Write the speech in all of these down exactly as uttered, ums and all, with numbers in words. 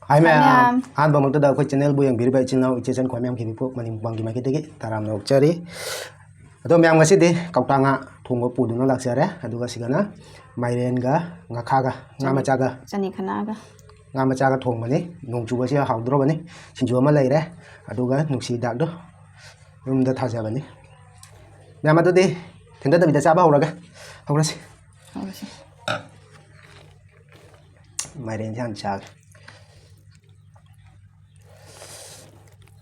ꯍꯥꯏ ꯃꯌꯥꯝ, ꯃꯌꯥꯝ꯫ ꯑꯍꯥꯟꯕꯃꯛꯇꯗ ꯑꯩꯈꯣꯏ channelꯕꯨ ꯌꯦꯡꯕꯤꯔꯤꯕ ꯏꯆꯤꯜ ꯏꯅꯥꯎ ꯏꯆꯦ ꯏꯆꯟ ꯈꯣꯏ ꯃꯌꯥꯝꯒꯤꯗꯤ ꯄꯨꯛ ꯃꯅꯤꯡ ꯄꯥꯡꯒꯤ ꯃꯥꯏꯀꯩꯗꯒꯤ ꯇꯔꯥꯝꯅ ꯑꯣꯛꯆꯔꯤ꯫ ꯑꯗꯣ ꯃꯌꯥꯝ, ꯉꯁꯤꯗꯤ ꯀꯧꯇꯥ ꯉꯥ ꯊꯣꯡꯕ ꯄꯨꯗꯨꯅ ꯂꯥꯛꯆꯔꯦ꯫ ꯑꯗꯨꯒ ꯁꯤꯒꯅ ꯃꯥꯏꯔꯦꯟꯒ ꯉꯥꯈꯥꯒ, ꯉꯥ ꯆꯅꯤ-, ꯃꯆꯥꯒ꯫ ꯆꯅꯤ ꯈꯅꯥꯒ꯫ ꯉꯥ ꯃꯆꯥꯒ ꯊꯣꯡꯕꯅꯤ꯫ ꯅꯣꯡ ꯆꯨꯕꯁꯤꯗ ꯍꯥꯎꯗ꯭ꯔꯣꯕꯅꯤ꯫ ꯁꯤꯡꯖꯨ ꯑꯃ ꯂꯩꯔꯦ꯫ ꯑꯗꯨꯒ ꯅꯨꯡꯁꯤ ꯍꯤꯗꯥꯛꯇꯣ ꯌꯨꯝꯗ ꯊꯥꯖꯕꯅꯤ꯫ ꯃꯌꯥꯝ, ꯑꯗꯨꯗꯤ ꯊꯦꯡꯊꯗꯕꯤꯗ ꯆꯥꯕ ꯍꯧꯔꯒꯦ꯫ ꯍꯧꯔꯁꯤ꯫ ꯍꯧꯔꯁꯤ꯫ ꯃꯥꯏꯔꯦꯟꯁꯦ ꯍꯥꯟꯅ ꯆꯥꯒꯦ꯫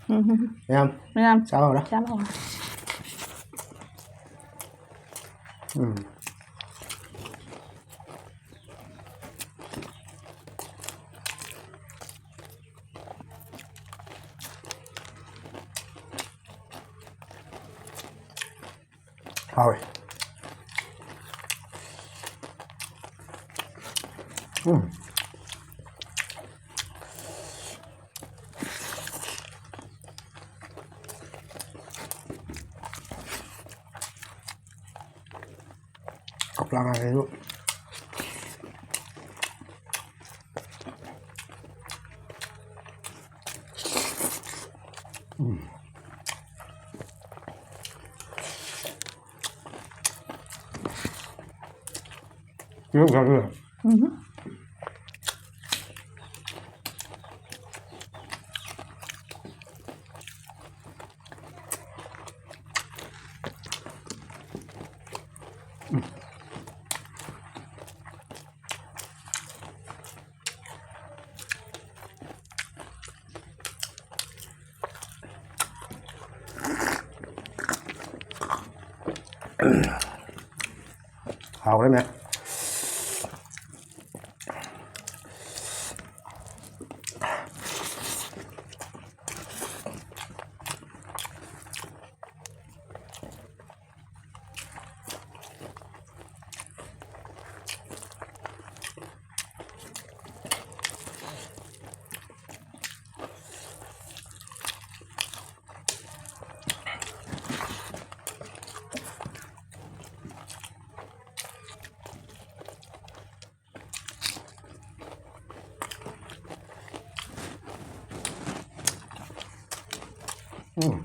ꯎꯝ꯫ ꯃꯌꯥꯝ, ꯃꯌꯥꯝ, ꯆꯥꯕ ꯍꯧꯔꯣ꯫ ꯆꯥꯕ ꯍꯧꯔꯣ꯫ ꯎꯝ꯫ ꯍꯥꯎꯋꯦ꯫ ꯎꯝ꯫ ꯀꯧꯇꯥ ꯉꯥꯁꯤꯁꯨ꯫ ꯎꯝ꯫ ꯄꯤꯔꯨꯛ ꯆꯥꯕꯤꯔꯣ? ꯎꯝ꯫ ꯍꯥꯎꯔꯦ ꯃꯌꯥꯝ꯫ ꯎꯝ꯫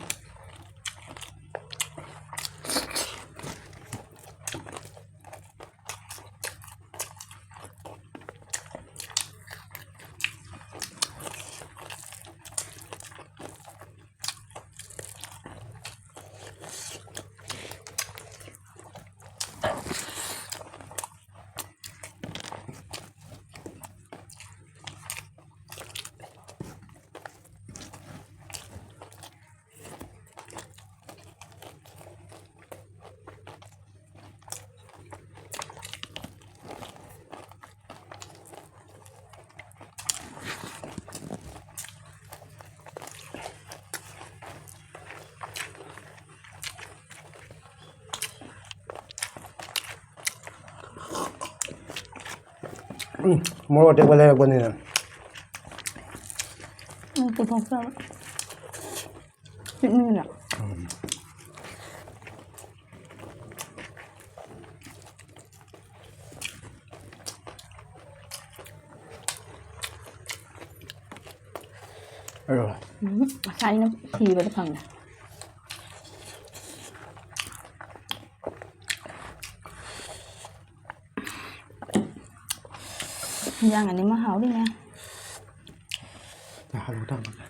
ꯎꯝ, ꯃꯣꯔꯣꯛ ꯑꯇꯦꯛꯄ ꯂꯩꯔꯛꯄꯅꯤꯅ꯫ ꯎꯝ, ꯄꯨꯊꯣꯛꯆꯕ꯫ ꯄꯤꯛꯅꯤꯡꯅ꯫ ꯎꯝ꯫ ꯑꯔꯣꯏ꯫ ꯎꯝ, ꯉꯁꯥꯏꯅ ꯊꯤꯕꯗ ꯐꯪꯉꯦ꯫ ꯏꯟꯖꯥꯡ ꯑꯅꯤꯃꯛ ꯍꯥꯎꯔꯤꯅꯦ꯫ ꯍꯥꯎꯕ ꯇꯥꯕꯅꯦ꯫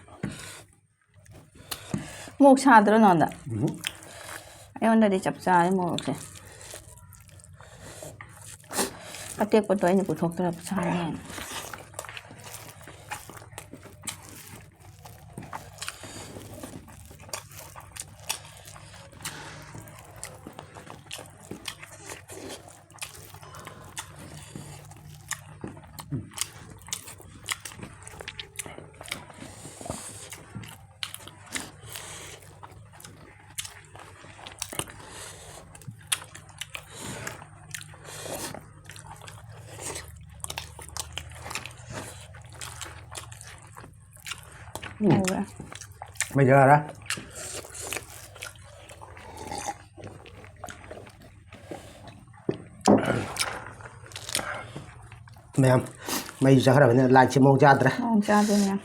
ꯃꯣꯔꯣꯛ ꯁꯥꯗ꯭ꯔꯣ ꯅꯉꯣꯟꯗ? ꯎꯝ꯫ ꯑꯩꯉꯣꯟꯗꯗꯤ ꯆꯞ ꯆꯥꯔꯦ ꯃꯣꯔꯣꯛꯁꯦ꯫ ꯑꯇꯦꯛꯄꯗꯣ ꯑꯩꯅ ꯄꯨꯊꯣꯛꯇ꯭ꯔꯕ ꯁꯥꯅꯤ ꯍꯥꯏꯅ꯫ ꯎꯝ꯫ ꯍꯥꯎꯔꯦ꯫ ꯃꯩ ꯆꯠꯈ꯭ꯔꯦ꯫ ꯃꯌꯥꯝ, ꯃꯩ ꯆꯠꯈ꯭ꯔꯕꯅꯤꯅ ꯂꯥꯏꯠꯁꯦ ꯃꯑꯣꯡ ꯆꯥꯗ꯭ꯔꯦ꯫ ꯃꯑꯣꯡ ꯆꯥꯗ꯭ꯔꯦ ꯃꯌꯥꯝ꯫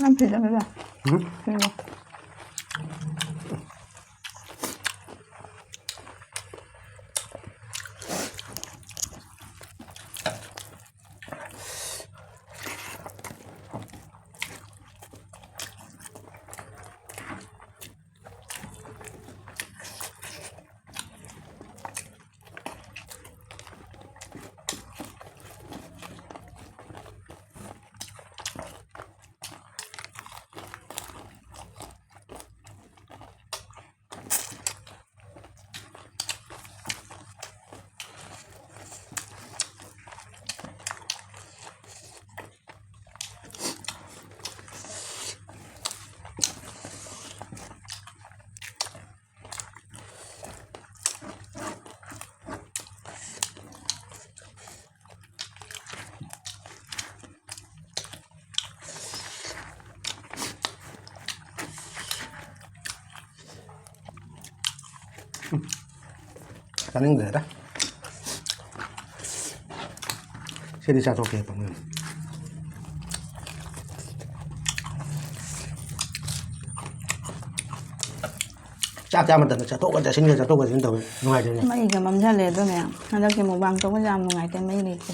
ꯅꯪ ꯐꯤꯗ ꯂꯩꯕ? ꯎꯝ꯫ ꯐꯤꯗ꯫ ꯆꯥꯅꯤꯡꯗ꯭ꯔꯦꯗ꯫ ꯁꯤꯗꯤ ꯆꯥꯊꯣꯛꯀꯦ ꯄꯪꯉꯝ꯫ ꯆꯥꯛ ꯆꯥ ꯃꯇꯝꯗ ꯆꯠꯊꯣꯛꯀ ꯆꯠꯁꯤꯟꯒ ꯆꯠꯊꯣꯛ ꯆꯠꯁꯤꯟ ꯇꯧꯋꯦ꯫ ꯅꯨꯡꯉꯥꯏꯇꯦꯅꯦ꯫ ꯃꯩꯒ ꯃꯝꯁꯤꯜꯂꯦ ꯑꯗꯨꯅꯦ꯫ ꯍꯟꯗꯛꯀꯤ ꯃꯨꯛꯕꯥꯡ ꯇꯧꯕꯁꯦ ꯌꯥꯝ ꯅꯨꯡꯉꯥꯏꯇꯦ, ꯃꯩ ꯂꯩꯇꯦ꯫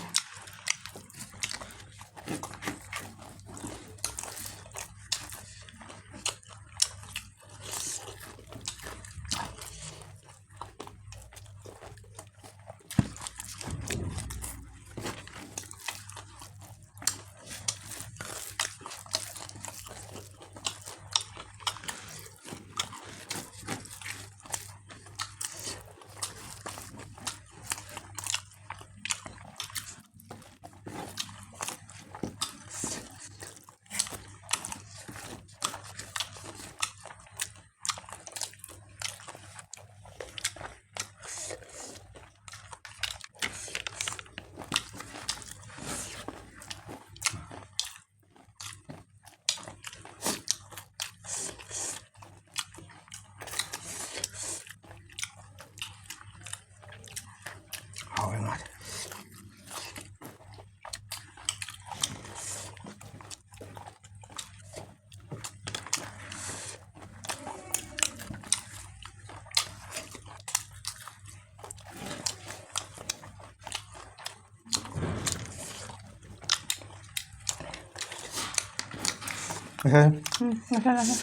ꯉꯁꯥꯏ ꯎꯝ ꯂꯣꯏꯁꯜꯂꯁꯦ꯫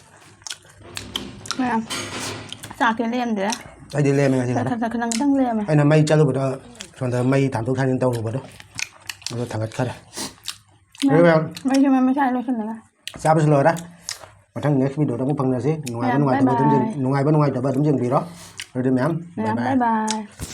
ꯃꯌꯥꯝ ꯆꯥꯛꯇꯤ ꯂꯦꯝꯗ꯭ꯔꯦ꯫ ꯑꯩꯗꯤ ꯂꯦꯝꯃꯦ ꯉꯁꯤ ꯈꯔ꯫ ꯈꯔ ꯈꯔ ꯈꯤꯇꯪ ꯈꯤꯇꯪ ꯂꯦꯝꯃꯦ꯫ ꯑꯩꯅ ꯃꯩ ꯆꯠꯂꯨꯕꯗ ꯁꯣꯝꯗ ꯃꯩ ꯊꯥꯡꯗꯣꯛ ꯊꯥꯡꯖꯤꯟ ꯇꯧꯔꯨꯕꯗꯣ ꯑꯗꯨ ꯊꯥꯡꯒꯠꯈꯔꯦ꯫ ꯑꯗꯨ ꯃꯌꯥꯝ ꯃꯩꯁꯦ ꯃꯩ ꯃꯩꯁꯥꯏ ꯂꯣꯏꯁꯤꯜꯂꯒ꯫ ꯆꯥꯕꯁꯨ ꯂꯣꯏꯔꯦ꯫ ꯃꯊꯪ next videoꯗ ꯑꯃꯨꯛ ꯐꯪꯅꯁꯤ꯫ ꯅꯨꯡꯉꯥꯏꯕ ꯃꯌꯥꯝ ꯅꯨꯡꯉꯥꯏꯇꯕ ꯑꯗꯨꯝ bye ꯌꯦꯡ- bye꯫ ꯅꯨꯡꯉꯥꯏꯕ ꯅꯨꯡꯉꯥꯏꯇꯕ ꯑꯗꯨꯝ ꯌꯦꯡꯕꯤꯔꯣ꯫ ꯑꯗꯨꯗꯤ ꯃꯌꯥꯝ ꯃꯌꯥꯝ bye bye꯫ Bye bye꯫